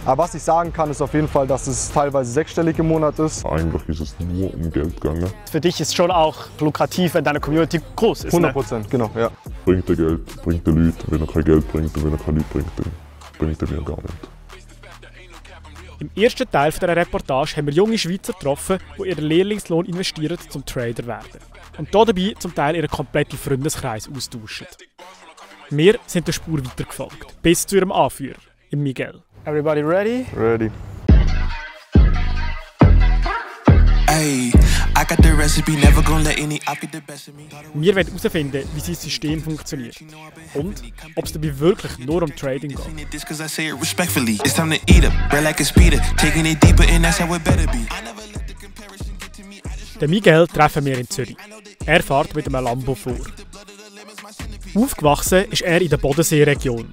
Aber was ich sagen kann, ist auf jeden Fall, dass es teilweise sechsstellig im Monat ist. Eigentlich ist es nur um Geld gegangen. Für dich ist schon auch lukrativ, wenn deine Community groß ist. 100%, genau, ja. Bringt er Geld, bringt er Leute. Wenn er kein Geld bringt und wenn er kein Leute bringt, dann bringt er mir gar nicht. Im ersten Teil dieser Reportage haben wir junge Schweizer getroffen, die ihren Lehrlingslohn investieren, zum Trader zu werden. Und dabei zum Teil ihren kompletten Freundeskreis austauschen. Wir sind der Spur weitergefolgt, bis zu ihrem Anführer, im Miguel. Everybody ready? Ready. Wir wollen herausfinden, wie sein System funktioniert und ob es dabei wirklich nur um Trading geht. Den Miguel treffen wir in Zürich. Er fährt mit einem Lambo vor. Aufgewachsen ist er in der Bodenseeregion.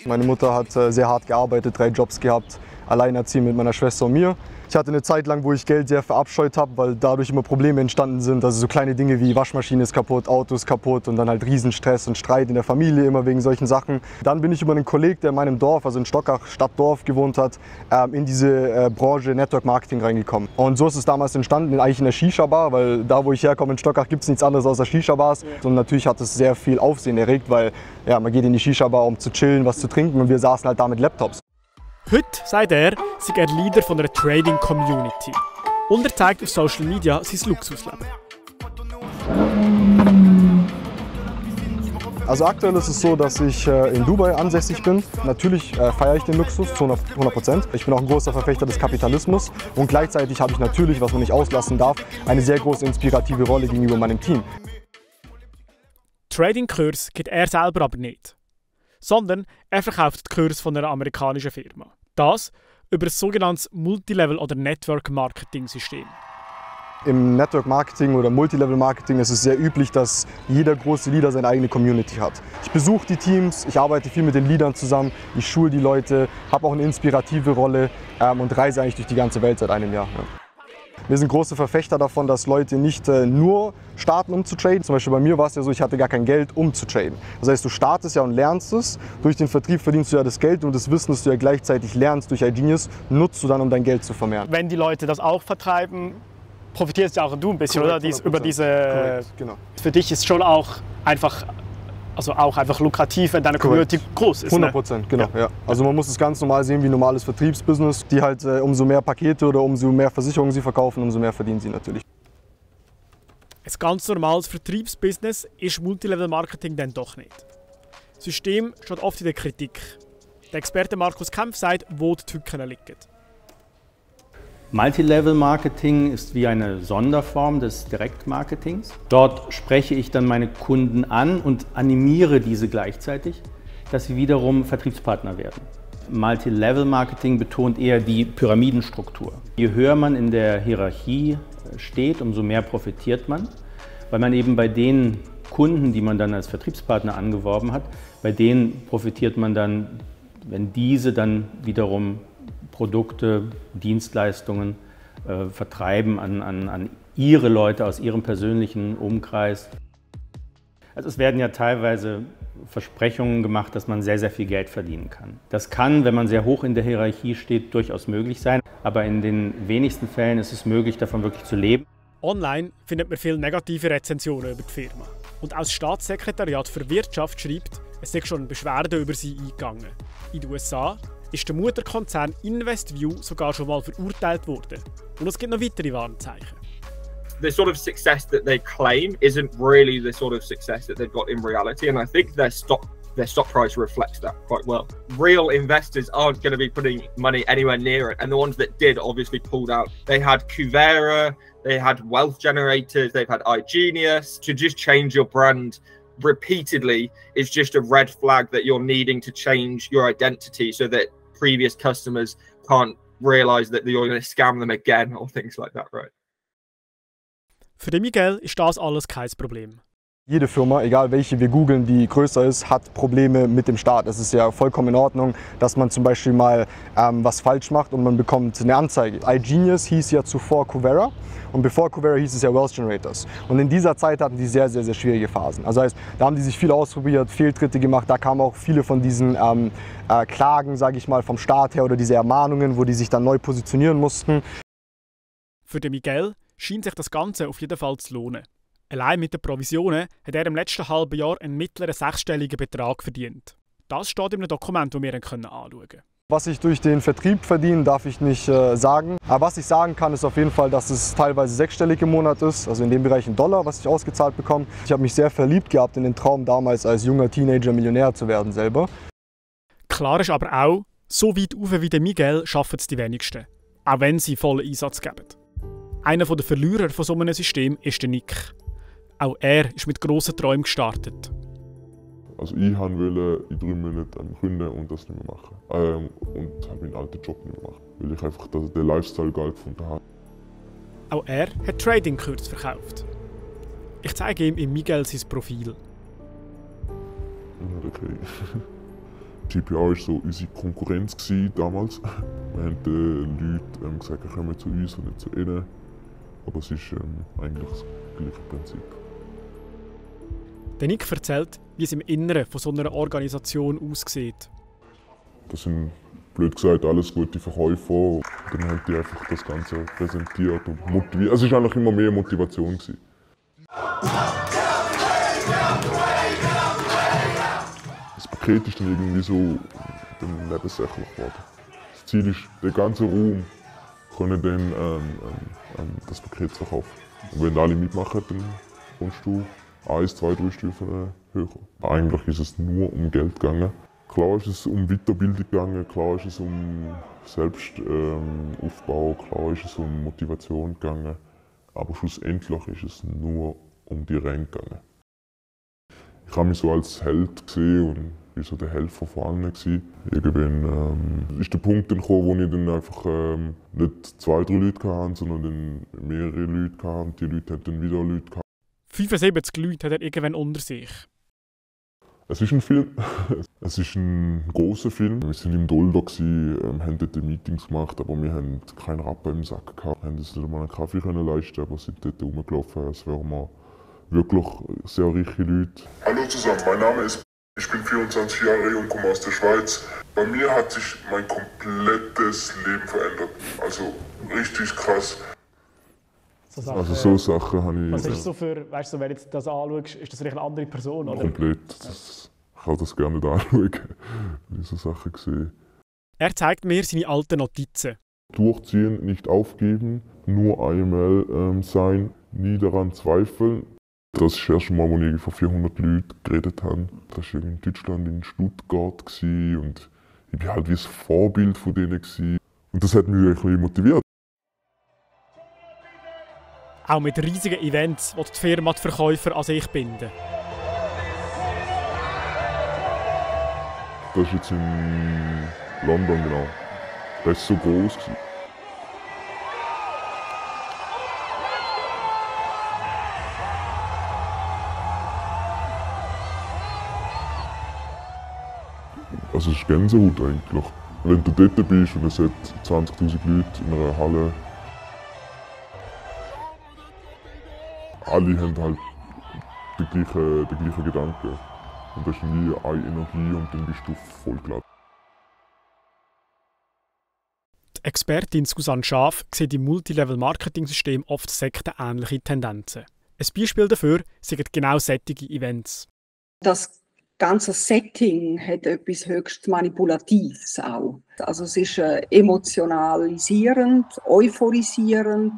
Meine Mutter hat sehr hart gearbeitet, 3 Jobs gehabt, alleinerziehend mit meiner Schwester und mir. Ich hatte eine Zeit lang, wo ich Geld sehr verabscheut habe, weil dadurch immer Probleme entstanden sind. Also so kleine Dinge wie Waschmaschine ist kaputt, Auto ist kaputt und dann halt Riesenstress und Streit in der Familie, immer wegen solchen Sachen. Dann bin ich über einen Kollegen, der in meinem Dorf, also in Stockach, Stadtdorf gewohnt hat, in diese Branche Network Marketing reingekommen. Und so ist es damals entstanden, eigentlich in der Shisha-Bar, weil da, wo ich herkomme, in Stockach, gibt es nichts anderes außer Shisha-Bars. Und natürlich hat es sehr viel Aufsehen erregt, weil ja, man geht in die Shisha-Bar, um zu chillen, was zu trinken und wir saßen halt da mit Laptops. Heute, sagt er, sei er Leader von einer Trading-Community. Und er zeigt auf Social Media sein Luxusleben. Also aktuell ist es so, dass ich in Dubai ansässig bin. Natürlich feiere ich den Luxus zu 100%. Ich bin auch ein großer Verfechter des Kapitalismus. Und gleichzeitig habe ich natürlich, was man nicht auslassen darf, eine sehr große inspirative Rolle gegenüber meinem Team. Trading-Kurs gibt er selber aber nicht. Sondern er verkauft die Kurs von einer amerikanischen Firma. Das über ein sogenanntes Multilevel- oder Network-Marketing-System. Im Network Marketing oder Multilevel Marketing ist es sehr üblich, dass jeder große Leader seine eigene Community hat. Ich besuche die Teams, ich arbeite viel mit den Leadern zusammen, ich schule die Leute, habe auch eine inspirative Rolle und reise eigentlich durch die ganze Welt seit einem Jahr. Ja. Wir sind große Verfechter davon, dass Leute nicht nur starten, um zu traden. Zum Beispiel bei mir war es ja so, ich hatte gar kein Geld, um zu traden. Das heißt, du startest ja und lernst es. Durch den Vertrieb verdienst du ja das Geld und das Wissen, das du ja gleichzeitig lernst durch iGenius, nutzt du dann, um dein Geld zu vermehren. Wenn die Leute das auch vertreiben, profitierst ja auch du ein bisschen, Korrekt, oder? Über diese. Korrekt, genau. Für dich ist schon auch einfach lukrativ, wenn deine Community groß ist. 100%, genau. Ja. Also man muss es ganz normal sehen wie normales Vertriebsbusiness. Die halt umso mehr Pakete oder umso mehr Versicherungen sie verkaufen, umso mehr verdienen sie natürlich. Ein ganz normales Vertriebsbusiness ist Multilevel-Marketing dann doch nicht. Das System steht oft in der Kritik. Der Experte Markus Kempf sagt, wo die Tücken liegen. Multilevel-Marketing ist wie eine Sonderform des Direktmarketings. Dort spreche ich dann meine Kunden an und animiere diese gleichzeitig, dass sie wiederum Vertriebspartner werden. Multilevel-Marketing betont eher die Pyramidenstruktur. Je höher man in der Hierarchie steht, umso mehr profitiert man, weil man eben bei den Kunden, die man dann als Vertriebspartner angeworben hat, bei denen profitiert man dann, wenn diese dann wiederum Produkte, Dienstleistungen vertreiben an ihre Leute aus ihrem persönlichen Umkreis. Also es werden ja teilweise Versprechungen gemacht, dass man sehr, sehr viel Geld verdienen kann. Das kann, wenn man sehr hoch in der Hierarchie steht, durchaus möglich sein, aber in den wenigsten Fällen ist es möglich, davon wirklich zu leben. Online findet man viele negative Rezensionen über die Firma. Und auch das Staatssekretariat für Wirtschaft schreibt, es sei schon Beschwerden über sie eingegangen. In den USA ist der Mutterkonzern InvestView sogar schon mal verurteilt worden. Und es gibt noch weitere Warnzeichen. The sort of success that they claim isn't really the sort of success that they've got in reality, and I think their stock price reflects that quite well. Real investors aren't going to be putting money anywhere near it, and the ones that did obviously pulled out. They had Kuvera, they had wealth generators, they've had iGenius. To just change your brand repeatedly is just a red flag that you're needing to change your identity so that previous customers can't realize that you're going to scam them again or things like that, right? Für den Miguel ist das alles kein Problem. Jede Firma, egal welche wir googeln, die größer ist, hat Probleme mit dem Staat. Es ist ja vollkommen in Ordnung, dass man zum Beispiel mal was falsch macht und man bekommt eine Anzeige. iGenius hieß ja zuvor Cuvera und bevor Cuvera hieß es ja Wealth Generators. Und in dieser Zeit hatten die sehr, sehr, sehr schwierige Phasen. Also heißt, da haben die sich viel ausprobiert, Fehltritte gemacht. Da kamen auch viele von diesen Klagen, sage ich mal, vom Staat her oder diese Ermahnungen, wo die sich dann neu positionieren mussten. Für den Miguel scheint sich das Ganze auf jeden Fall zu lohnen. Allein mit den Provisionen hat er im letzten halben Jahr einen mittleren sechsstelligen Betrag verdient. Das steht in einem Dokument, das wir anschauen können. Was ich durch den Vertrieb verdiene, darf ich nicht sagen. Aber was ich sagen kann, ist auf jeden Fall, dass es teilweise sechsstellig im Monat ist. Also in dem Bereich in Dollar, was ich ausgezahlt bekomme. Ich habe mich sehr verliebt gehabt in den Traum, damals als junger Teenager Millionär zu werden selber. Klar ist aber auch, so weit rauf wie der Miguel schaffen es die wenigsten. Auch wenn sie vollen Einsatz geben. Einer der Verlierer von so einem System ist der Nick. Auch er ist mit grossen Träumen gestartet. Also ich wollte in 3 Monaten gründen und das nicht mehr machen. Und habe meinen alten Job nicht mehr machen, weil ich einfach den Lifestyle geil gefunden habe. Auch er hat Trading-Kurs verkauft. Ich zeige ihm im Miguel sein Profil. Okay. GPR war so unsere Konkurrenz damals. Wir haben den Leuten gesagt, kommen zu uns und nicht zu ihnen. Aber es ist eigentlich das gleiche Prinzip. Der Nick erzählt, wie es im Inneren von so einer Organisation aussieht. Das sind, blöd gesagt, alles gute Verkäufer. Dann haben die einfach das Ganze präsentiert und motiviert. Also es war eigentlich immer mehr Motivation. Das Paket ist dann irgendwie so dann nebensächlich geworden. Das Ziel ist, den ganzen Raum können dann das Paket verkaufen. Und wenn alle mitmachen, dann kommst du 1, 2, 3 Stufen höher. Eigentlich ist es nur um Geld gegangen. Klar ist es um Weiterbildung gegangen, klar ist es um Selbstaufbau, klar ist es um Motivation gegangen. Aber schlussendlich ist es nur um die Ränge gegangen. Ich habe mich so als Held gesehen und war so der Helfer von allen. Irgendwann ist der Punkt gekommen, wo ich dann einfach nicht 2, 3 Leute hatte, sondern dann mehrere Leute hatte. Und die Leute haben dann wieder Leute gehabt. 75 Leute hat er irgendwann unter sich. Es ist ein Film. Es ist ein grosser Film. Wir waren im Dolder, haben dort Meetings gemacht, aber wir hatten keinen Rappen im Sack gehabt. Wir konnten uns nicht mal einen Kaffee leisten, aber sind dort rumgelaufen, als wären wir wirklich sehr reiche Leute. Hallo zusammen, mein Name ist. Ich bin 24 Jahre und komme aus der Schweiz. Bei mir hat sich mein komplettes Leben verändert. Also richtig krass. Also so Sachen habe ich... Was ist so für, weißt du, wenn du das anschaust, ist das vielleicht eine andere Person? Oder? Komplett. Ich kann das gerne nicht anschauen, wenn ich so Sachen sehe. Er zeigt mir seine alten Notizen. Durchziehen, nicht aufgeben, nur einmal sein, nie daran zweifeln. Das ist das erste Mal, als ich vor 400 Leuten geredet habe. Das war in Deutschland, in Stuttgart. Und ich war halt wie ein Vorbild von denen. Und das hat mich ein bisschen motiviert. Auch mit riesigen Events, die die Firma die Verkäufer an sich binden. Das ist jetzt in London, genau. Das war so groß. Also es ist Gänsehaut eigentlich. Wenn du dort bist und es hat 20'000 Leute in einer Halle, alle haben halt die gleichen Gedanken. Und das ist nie eine Energie und dann bist du voll glatt. Die Expertin Susanne Schaaf sieht im Multilevel-Marketing-System oft sektenähnliche Tendenzen. Ein Beispiel dafür sind genau solche Events. Das ganze Setting hat etwas höchst Manipulatives auch. Also es ist emotionalisierend, euphorisierend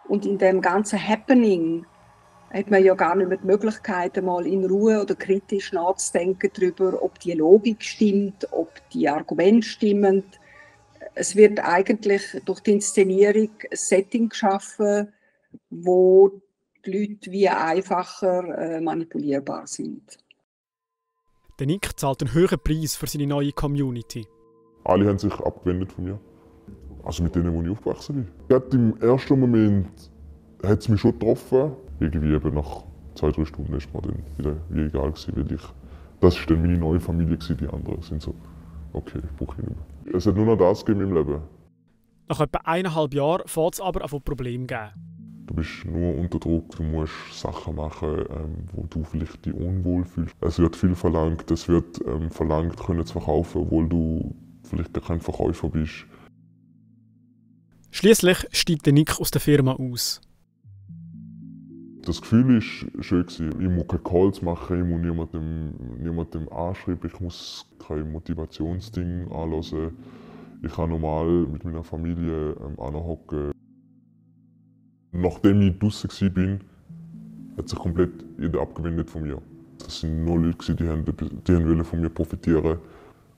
und in dem ganzen Happening hat man ja gar nicht mehr die Möglichkeit, mal in Ruhe oder kritisch nachzudenken darüber, ob die Logik stimmt, ob die Argumente stimmen. Es wird eigentlich durch die Inszenierung ein Setting geschaffen, wo die Leute wie einfacher manipulierbar sind. Der Nick zahlt einen höheren Preis für seine neue Community. Alle haben sich abgewendet von mir. Also mit denen, wo ich aufgewachsen bin. Gerade im ersten Moment hat es mich schon getroffen. Irgendwie eben nach 2-3 Stunden ist mir dann wieder wie egal gewesen, weil das war dann meine neue Familie gewesen, die anderen sind so, okay, ich brauche ihn nicht mehr. Es hat nur noch das gegeben im Leben. Nach etwa 1,5 Jahren fängt es aber an Probleme zu geben. Du bist nur unter Druck, du musst Sachen machen, wo du vielleicht dich unwohl fühlst. Es wird viel verlangt, es wird verlangt, können zu verkaufen, obwohl du vielleicht gar kein Verkäufer bist. Schliesslich steigt der Nick aus der Firma aus. Das Gefühl war schön. Ich muss keine Calls machen, ich muss niemandem anschreiben, ich muss kein Motivationsding anhören. Ich kann normal mit meiner Familie anhocken. Nachdem ich draußen war, hat sich komplett jeder abgewendet von mir. Das waren nur Leute, die wollten von mir profitieren.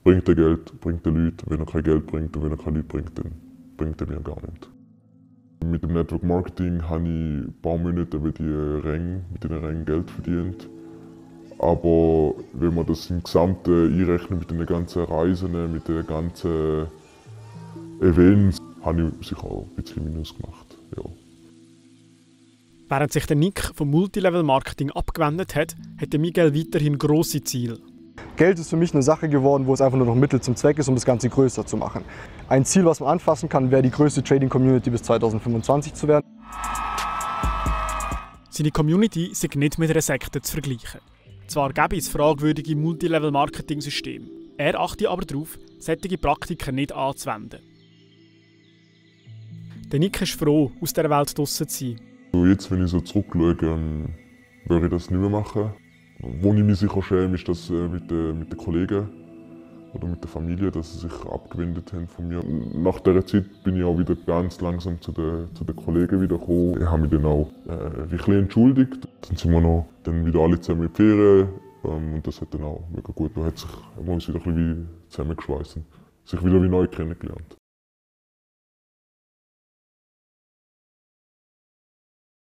Bringt er Geld, bringt er Leute. Wenn er kein Geld bringt und wenn er keine Leute bringt, dann bringt er mir gar nichts. Mit dem Network Marketing habe ich ein paar Monate mit diesen Rängen Geld verdient. Aber wenn man das im Gesamten einrechnet mit den ganzen Reisen, mit den ganzen Events, habe ich sicher auch ein bisschen Minus gemacht. Ja. Während sich der Nick vom Multilevel-Marketing abgewendet hat, hat Miguel weiterhin grosse Ziele. Geld ist für mich eine Sache geworden, wo es einfach nur noch Mittel zum Zweck ist, um das Ganze größer zu machen. Ein Ziel, was man anfassen kann, wäre die größte Trading-Community bis 2025 zu werden. Seine Community sei nicht mit einer Sekte zu vergleichen. Zwar gäbe es fragwürdige Multilevel-Marketing-Systeme, er achte aber darauf, solche Praktiken nicht anzuwenden. Der Nick ist froh, aus dieser Welt draussen zu sein. Jetzt, wenn ich so zurückschaue, würde ich das nicht mehr machen. Wo ich mich sicher schäme, ist das mit den Kollegen oder mit der Familie, dass sie sich abgewendet haben von mir. Nach dieser Zeit bin ich auch wieder ganz langsam zu den Kollegen wieder gekommen. Ich habe mich dann auch ein bisschen entschuldigt. Dann sind wir dann wieder alle zusammen in die Ferien und das hat dann auch mega gut. Da hat sich uns wieder ein bisschen zusammengeschweißt, sich wieder wie neu kennengelernt.